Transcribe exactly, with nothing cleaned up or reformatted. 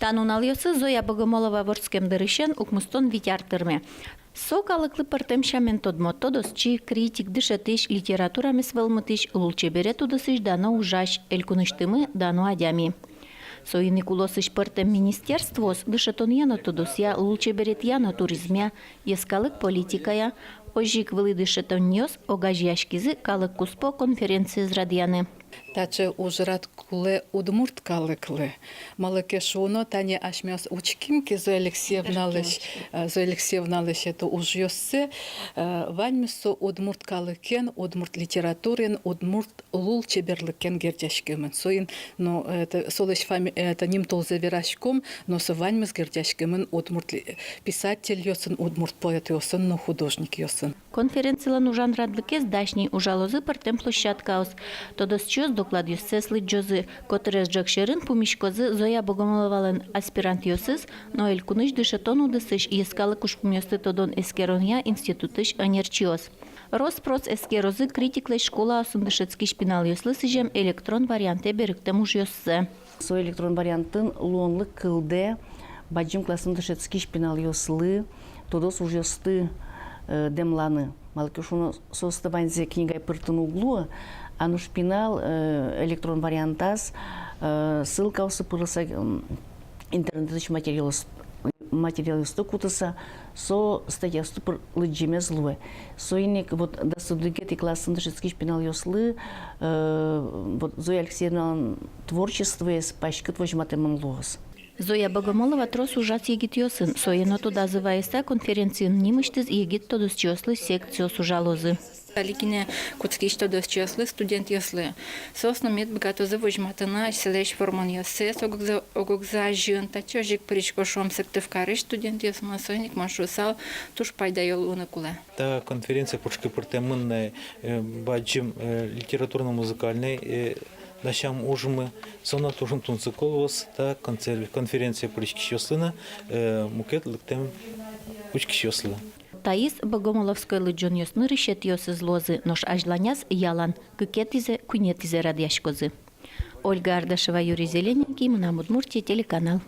Та нуналъёсы Зоя Богомолова вордскем дырысен укмыстон вить ар тырме. Со калыклы пӧртэм сямен тодмо: тодосчи, критик, дышетӥсь, литературамес вӧлмытӥсь, лулчеберет удысысь дано ужась, элькунысьтымы дано адями. Соин ик улосысь пӧртэм министерствоос дышетонъя но тодосъя, лулчеберетъя но туризмъя, йӧскалык политикая. Озьы ик вылӥ дышетонниос огазеяськизы калык куспо конференциез радъяны. Таӵе ужрад кулэ удмурт калыклы. Малы ке шуоно, тани асьмеос учким ке Зоя Алексеевналэсь, э, Зоя Алексеевналэсь это ужъёссэ, э, ваньмыз со удмурт калыкен, удмурт литератураен, удмурт лулчеберлыкен герӟаськемын. Соин, ну, это, солэсь фами-, это, нимтолзэ вераськом, но со ваньмыз герӟаськемын удмурт ли-, писательёсын, удмурт поэтъёсын но художникъёсын. Конференцилэн ужанрадлыкез дась ни. Ужалозы пӧртэм площадкаос. Тодосчиос докладъёссэс лыдӟозы. Котырес ӝӧк сьӧрын пумиськозы Зоя Богомоловалэн аспирантъёсыз но элькунысь дышетон удысысь, йӧскалык ужпумъёсты тодон-эскеронъя институтысь ӧнерчиос. Рос-прос эскерозы критиклэсь школаосын дышетскись пиналъёслы сӥзем электрон вариантэ берыктэм ужъёссэ. Со электрон вариантын луонлык кылдэ бадӟым классын дышетскись пиналъёслы тодос ужъёсты, э, дэмланы. Малы ке шуоно, соосты ваньзэ книгае пыртыны уг луы, а нош пинал, э, электрон вариантаз, э, ссылкаосы пырыса, м, интернетысь материалъёс-, материалъёсты кутыса, со статьяосты пыр лыдӟемез луэ. Соин ик вот дас одӥгетӥ классын дышетскись пиналъёслы, э, вот Зоя Алексеевналэн творчествоез паськыт возьматэмын луоз. Зоя Богомолова трос ужаз егитъёсын. Сое но тодазы вайыса, конференциын нимысьтыз егит тодосчиослы секциос ужалозы. Али гинэ кутскись тодосчиослы, студентъёслы. Соос но мед быгатозы возьматыны асьсэлэсь вормонъёссэс ог-огзы, ог-огзы азьын. Татчы озьы ик пырисько, шуом, Сыктывкарысь студентъёсмы, соин ик мон шуысал, туж пайдаё луыны кулэ. Та конференция пушкы пыртэмын на, э, бадӟым, э, литературно-музыкальной, э, дасям ужмы. Со но туж но тунсыко луоз та концер-, конференция пыриськисьёслы но, э, мукет лыктэм учкисьёслы. Таиз Богомоловской лыдӟонъёс нырысетӥосыз луозы, нош азьланяз ялан кыкетӥзэ, куинетӥзэ радъяськозы. Ольга Ардашева, Юрий Зелененький, «Мынам Удмуртие» телеканал.